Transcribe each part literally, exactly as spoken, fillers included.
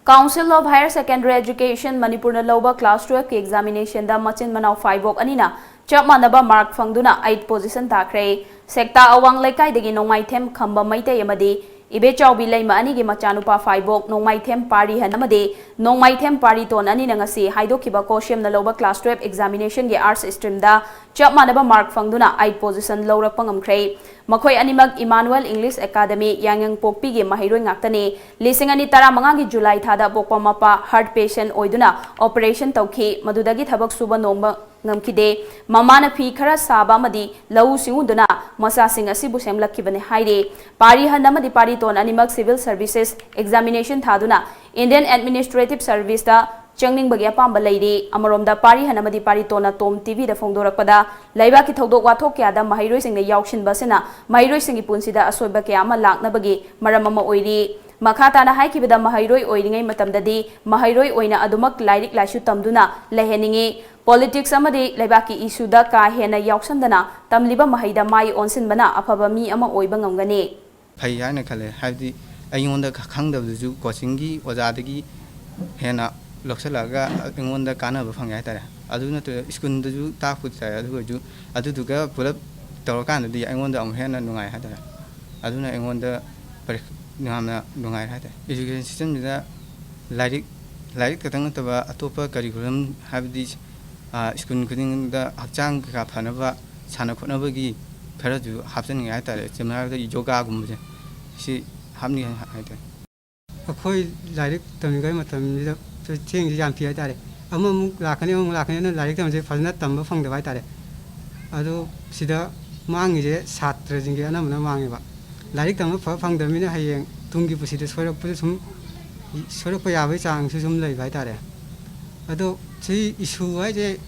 Council of Higher Secondary Education ꯃꯅꯤꯄꯨꯔꯅ ꯂꯧꯕ class twelve ꯀꯤ examination ꯗ ꯃꯆꯤꯟ ꯃꯅꯥꯎ ꯐꯥꯏꯕꯣꯛ ꯑꯅꯤꯅ ꯆꯞ ꯃꯥꯟꯅꯕ mark ꯐꯪꯗꯨꯅ eighth position ꯇꯥꯈ꯭ꯔꯦ꯫ ꯁꯦꯛꯇꯥ ꯑꯋꯥꯡ ꯂꯩꯀꯥꯏꯗꯒꯤ ꯅꯣꯡꯃꯥꯏꯊꯦꯝ ꯈꯝꯕ ꯃꯩꯇꯩ ꯑꯃꯗꯤ ꯏꯕꯦꯆꯥꯎꯕꯤ ꯂꯩꯃ ꯑꯅꯤꯒꯤ ꯃꯆꯥꯅꯨꯄꯥ ꯐꯥꯏꯕꯣꯛ ꯅꯣꯡꯃꯥꯏꯊꯦꯝ ꯄꯥꯔꯤꯍꯟ ꯑꯃꯗꯤ ꯅꯣꯡꯃꯥꯏꯊꯦꯝ ꯄꯥꯔꯤꯇꯣꯟ ꯑꯅꯤꯅ ꯉꯁꯤ ꯍꯥꯏꯗꯣꯛꯈꯤꯕ COHAM ꯅ ꯂꯧꯕ class twelve examination ꯒꯤ arts stream ꯗ ꯆꯞ ꯃꯥꯟꯅꯕ mark ꯐꯪꯗꯨꯅ eighth position ꯂꯧꯔꯛꯄ ꯉꯝꯈ꯭ꯔꯦ꯫ ꯃꯈꯣꯏ ꯑꯅꯤꯃꯛ Emmanuel English Academy ꯌꯥꯏꯉꯪꯄꯣꯛꯄꯤꯒꯤ ꯃꯍꯩꯔꯣꯏ ꯉꯥꯛꯇꯅꯤ꯫ ꯂꯤꯁꯤꯡ ꯑꯅꯤ ꯇꯔꯥꯃꯉꯥꯒꯤ July ꯊꯥꯗ ꯄꯣꯛꯄ ꯃꯄꯥ heart patient ꯑꯣꯏꯗꯨꯅ operation ꯇꯧꯈꯤ꯫ ꯃꯗꯨꯗꯒꯤ ꯊꯕꯛ ꯁꯨꯕ ꯅꯣꯝꯕ ꯉꯝꯈꯤꯗꯦ꯫ ꯃꯃꯥꯅ ꯐꯤ ꯈꯔ ꯁꯥꯕ ꯑꯃꯗꯤ ꯂꯧꯎ ꯁꯤꯡꯎꯗꯨꯅ ꯃꯆꯥꯁꯤꯡ ꯑꯁꯤꯕꯨ ꯁꯦꯝꯂꯛꯈꯤꯕꯅꯤ ꯍꯥꯏꯔꯤ꯫ ꯄꯥꯔꯤꯍꯟ ꯑꯃꯗꯤ ꯄꯥꯔꯤꯇꯣꯟ ꯑꯅꯤꯃꯛ civil services examination ꯊꯥꯗꯨꯅ Indian Administrative Service ꯇ ꯆꯪꯅꯤꯡꯕꯒꯤ ꯑꯄꯥꯝꯕ ꯂꯩꯔꯤ꯫ ꯑꯃꯔꯣꯝꯗ ꯄꯥꯔꯤꯍꯟ ꯑꯃꯗꯤ ꯄꯥꯔꯤꯇꯣꯟꯅ TOM TV ꯗ ꯐꯣꯡꯗꯣꯔꯛꯄꯗ, ꯂꯩꯕꯥꯛꯀꯤ ꯊꯧꯗꯣꯛ ꯋꯥꯊꯣꯛ ꯀꯌꯥꯗ ꯃꯍꯩꯔꯣꯏꯁꯤꯡꯅ ꯌꯥꯎꯁꯤꯟꯕ ꯑꯁꯤꯅ ꯃꯍꯩꯔꯣꯏꯁꯤꯡꯒꯤ ꯄꯨꯟꯁꯤꯗ ꯑꯁꯣꯏꯕ ꯀꯌꯥ ꯑꯃ ꯂꯥꯛꯅꯕꯒꯤ ꯃꯔꯝ ꯑꯃ ꯑꯣꯏꯔꯤ꯫ ꯃꯈꯥ ꯇꯥꯅ ꯍꯥꯏꯈꯤꯕꯗ, ꯃꯍꯩꯔꯣꯏ ꯑꯣꯏꯔꯤꯉꯩ ꯃꯇꯝꯗꯗꯤ ꯃꯍꯩꯔꯣꯏ ꯑꯣꯏꯅ ꯑꯗꯨꯃꯛ ꯂꯥꯏꯔꯤꯛ ꯂꯥꯏꯁꯨ ꯇꯝꯗꯨꯅ ꯂꯩꯍꯟꯅꯤꯡꯏ꯫ Politics ꯑꯃꯗꯤ ꯂꯩꯕꯥꯛꯀꯤ issue ꯗ ꯀꯥ ꯍꯦꯟꯅ ꯌꯥꯎꯁꯟꯗꯅ ꯇꯝꯂꯤꯕ ꯃꯍꯩꯗ ꯃꯥꯏ ꯑꯣꯟꯁꯤꯟꯕꯅ ꯑꯐꯕ ꯃꯤ ꯑꯃ ꯑꯣꯏꯕ ꯉꯝꯒꯅꯤ꯫ ꯐꯩ ꯍꯥꯏꯅ ꯈꯜꯂꯦ꯫ ꯍꯥꯏꯕꯗꯤ ꯑꯩꯉꯣꯟꯗ ꯈ-, ꯈꯪꯗꯕꯗꯨꯁꯨ coaching ꯒꯤ ꯑꯣꯖꯥꯗꯒꯤ ꯍꯦꯟꯅ ꯂꯧꯁꯤꯜꯂꯛꯑꯒ ꯑꯩꯉꯣꯟꯗ ꯀꯥꯟꯅꯕ ꯐꯪꯉꯦ ꯍꯥꯏꯇꯥꯔꯦ꯫ ꯑꯗꯨ ꯅꯠꯇ꯭ꯔꯒ school ꯗꯁꯨ ꯇꯥꯛꯄꯨꯗꯤ ꯇꯥꯛꯑꯦ, ꯑꯗꯨ ꯑꯣꯏꯔꯁꯨ ꯑꯗꯨꯗꯨꯒ ꯄꯨꯂꯞ ꯇꯧꯔꯀꯥꯟꯗꯗꯤ ꯑꯩꯉꯣꯟꯗ ꯑꯃꯨꯛ ꯍꯦꯟꯅ ꯅꯨꯡꯉꯥꯏ ꯍꯥꯏꯇꯥꯔꯦ꯫ ꯑꯗꯨꯅ ꯑꯩꯉꯣꯟꯗ ꯄꯔꯤ-, ꯌꯥꯝꯅ ꯅꯨꯡꯉꯥꯏꯔꯦ ꯍꯥꯏꯇꯥꯔꯦ꯫ Education system ꯁꯤꯗ ꯂꯥꯏꯔꯤꯛ, ꯂꯥꯏꯔꯤꯛ ꯈꯛꯇꯪ ꯅꯠꯇꯕ ꯑꯇꯣꯞꯄ curriculum, ꯍꯥꯏꯕꯗꯤ, ꯑ, school ꯈꯨꯗꯤꯡꯗ ꯍꯛꯆꯥꯡ ꯀꯩꯀꯥ ꯐꯅꯕ ꯁꯥꯟꯅ ꯈꯣꯠꯅꯕꯒꯤ ꯈꯔꯁꯨ ꯍꯥꯞꯆꯤꯟꯅꯤꯡꯉꯦ ꯍꯥꯏꯇꯥꯔꯦ꯫ ꯁꯝꯅ ꯍꯥꯏꯔꯕꯗ yoga ꯒꯨꯝꯕꯁꯦ, ꯁꯤ ꯍꯥꯞꯅꯤꯡꯉꯦ ꯍꯥꯏꯇꯥꯔꯦ꯫ ꯑꯩꯈꯣꯏ ꯂꯥꯏꯔꯤꯛ ꯇꯝꯂꯤꯉꯩ ꯃꯇꯝꯁꯤꯗ ꯆꯦꯡꯁꯤ ꯌꯥꯝ ꯄꯤ ꯍꯥꯏꯇꯥꯔꯦ꯫ ꯑꯃꯃꯨꯛ ꯂꯥꯛꯀꯅꯤ, ꯑꯃꯃꯨꯛ ꯂꯥꯛꯀꯅꯤ, ꯑꯗꯨꯅ ꯂꯥꯏꯔꯤꯛ ꯇꯝꯕꯁꯦ ꯐꯖꯅ ꯇꯝꯕ ꯐꯪꯗꯕ ꯍꯥꯏꯇꯥꯔꯦ꯫ ꯑꯗꯣ ꯁꯤꯗ ꯃꯥꯡꯉꯤꯁꯦ ꯁꯥꯇ꯭ꯔꯁꯤꯡꯒꯤ ꯑꯅꯝꯕꯅ ꯃꯥꯡꯉꯦꯕ꯫ ꯂꯥꯏꯔꯤꯛ ꯇꯝꯕ ꯐ-, ꯐꯪꯗꯕꯅꯤꯅ ꯍꯌꯦꯡ ꯇꯨꯡꯒꯤ ꯄꯨꯟꯁꯤꯗ ꯁꯣꯏꯔꯛꯄꯁꯨ ꯁꯨꯝ, ꯁꯣꯏꯔꯛꯄ ꯌꯥꯕꯒꯤ ꯆꯥꯡꯁꯨ ꯁꯨꯝ ꯂꯩꯕ ꯍꯥꯏꯇꯥꯔꯦ꯫ ꯑꯗꯣ ꯁꯤ issue ꯍꯥꯏꯁꯦ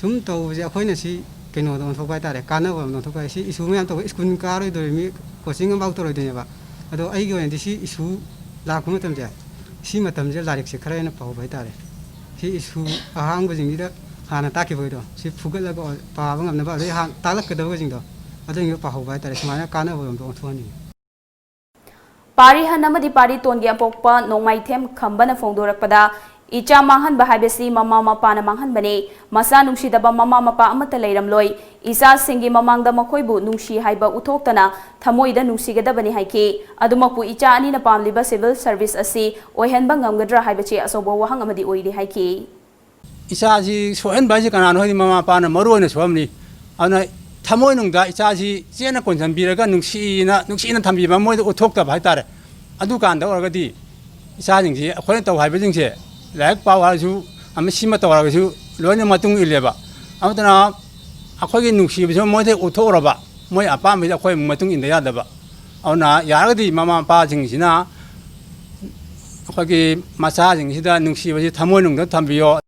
ꯁꯨꯝ ꯇꯧꯕꯁꯦ ꯑꯩꯈꯣꯏꯅ ꯁꯤ ꯀꯩꯅꯣꯗ ꯑꯣꯟꯊꯣꯛꯄ ꯍꯥꯏꯇꯥꯔꯦ, ꯀꯥꯟꯅꯕ ꯑꯃꯗ ꯑꯣꯟꯊꯣꯛꯄ ꯍꯥꯏ꯫ ꯁꯤ issue ꯃꯌꯥꯝ ꯇꯧꯕ, school ꯀꯥꯔꯣꯏꯗꯧꯔꯤꯕ ꯃꯤ coaching ꯑꯃꯐꯥꯎ ꯇꯧꯔꯣꯏꯗꯣꯏꯅꯦꯕ꯫ ꯑꯗꯣ ꯑꯩꯒꯤ ꯑꯣꯏꯅꯗꯤ ꯁꯤ issue ꯂꯥꯛꯄ ꯃꯇꯝꯁꯦ, ꯁꯤ ꯃꯇꯝꯁꯤꯗ ꯂꯥꯏꯔꯤꯛꯁꯦ ꯈꯔ ꯍꯦꯟꯅ ꯄꯥꯍꯧꯕ ꯍꯥꯏꯇꯥꯔꯦ꯫ ꯁꯤ issue ꯑꯍꯥꯡꯕꯁꯤꯡꯁꯤꯗ ꯍꯥꯟꯅ ꯇꯥꯛꯈꯤꯕꯈꯩꯗꯣ ꯁꯤ ꯐꯨꯒꯠꯂꯒ ꯄꯥꯕ ꯉꯝꯅꯕ, ꯑꯗꯩ ꯍꯥꯟꯅ ꯇꯥꯛꯂꯛꯀꯗꯕꯁꯤꯡꯗꯣ ꯑꯗꯨꯁꯤꯡꯗꯣ ꯄꯥꯍꯧꯕ ꯍꯥꯏꯇꯥꯔꯦ꯫ ꯁꯨꯃꯥꯏꯅ ꯀꯥꯟꯅꯕ ꯑꯃꯗ ꯑꯣꯟꯊꯣꯛꯍꯟꯅꯤꯡꯉꯤ꯫ ꯄꯥꯔꯤ ꯍꯟ ꯑꯃꯗꯤ ꯄꯥꯔꯤ ꯇꯣꯟꯒꯤ ꯑꯄꯣꯛꯄ ꯅꯣꯡꯃꯥꯏꯊꯦꯝ ꯈꯝꯕꯅ ꯐꯣꯡꯗꯣꯔꯛꯄꯗ, ꯏꯆꯥ ꯃꯥꯡꯍꯟꯕ ꯍꯥꯏꯕꯁꯤ ꯃꯃꯥ ꯃꯄꯥꯅ ꯃꯥꯡꯍꯟꯕꯅꯤ꯫ ꯃꯆꯥ ꯅꯨꯡꯁꯤꯗꯕ ꯃꯃꯥ ꯃꯄꯥ ꯑꯃꯠꯇ ꯂꯩꯔꯝꯂꯣꯏ꯫ ꯏꯆꯥꯁꯤꯡꯒꯤ ꯃꯃꯥꯡꯗ ꯃꯈꯣꯏꯕꯨ ꯅꯨꯡꯁꯤ ꯍꯥꯏꯕ ꯎꯠꯊꯣꯛꯇꯅ ꯊꯃꯣꯏꯗ ꯅꯨꯡꯁꯤꯒꯗꯕꯅꯤ ꯍꯥꯏꯈꯤ꯫ ꯑꯗꯨꯃꯛꯄꯨ ꯏꯆꯥ ꯑꯅꯤꯅ ꯄꯥꯝꯂꯤꯕ civil service ꯑꯁꯤ ꯑꯣꯏꯍꯟꯕ ꯉꯝꯒꯗ꯭ꯔꯥ ꯍꯥꯏꯕꯁꯤ ꯑꯆꯧꯕ ꯋꯥꯍꯪ ꯑꯃꯗꯤ ꯑꯣꯏꯔꯤ ꯍꯥꯏꯈꯤ꯫ ꯏꯆꯥꯁꯤ ꯁꯣꯛꯍꯟꯕ ꯍꯥꯏꯁꯤ ꯀꯅꯥꯅꯣ ꯍꯥꯏꯗꯤ ꯃꯃꯥ ꯃꯄꯥꯅ ꯃꯔꯨ ꯑꯣꯏꯅ ꯁꯣꯛꯍꯟꯕꯅꯤ꯫ ꯑꯗꯨꯅ ꯊꯃꯣꯏꯅꯨꯡꯗ ꯏꯆꯥꯁꯤ ꯆꯦꯠꯅ ꯀꯣꯟꯁꯤꯟꯕꯤꯔꯒ ꯅꯨꯡꯁꯤꯅ, ꯅꯨꯡꯁꯤꯅ ꯊꯝꯕꯤꯕ ꯃꯣꯏꯗ ꯎꯠꯊꯣꯛꯇꯕ ꯍꯥꯏꯇꯥꯔꯦ꯫ ꯑꯗꯨꯀꯥꯟꯗ ꯑꯣꯏꯔꯒꯗꯤ ꯏꯆꯥꯁꯤꯡꯁꯤ ꯑꯩꯈꯣꯏꯅ ꯇꯧ ꯍꯥꯏꯕꯁꯤꯡꯁꯦ, ꯂꯥꯏꯔꯤꯛ ꯄꯥꯎ ꯍꯥꯏꯔꯁꯨ, ꯑꯃ ꯁꯤꯃ ꯇꯧ ꯍꯥꯏꯔꯒꯁꯨ ꯂꯣꯏꯅ ꯃꯇꯨꯡ ꯏꯜꯂꯦꯕ꯫ ꯑꯃꯗꯨꯅ ꯑꯩꯈꯣꯏꯒꯤ ꯅꯨꯡꯁꯤꯕꯁꯨ ꯃꯣꯏꯗ ꯎꯠꯊꯣꯛꯎꯔꯕ, ꯃꯣꯏ ꯑꯄꯥꯝꯕꯁꯤꯗ ꯑꯩꯈꯣꯏ ꯑꯃꯨꯛ ꯃꯇꯨꯡ ꯏꯟꯗ ꯌꯥꯗꯕ꯫ ꯑꯗꯨꯅ ꯌꯥꯔꯒꯗꯤ ꯃꯃꯥ ꯃꯄꯥꯁꯤꯡꯁꯤꯅ ꯑꯩꯈꯣꯏꯒꯤ ꯃꯆꯥꯁꯤꯡꯁꯤꯗ ꯅꯨꯡꯁꯤꯕꯁꯤ ꯊꯃꯣꯏꯅꯨꯡꯗ ꯊꯝꯕꯤꯌꯣ꯫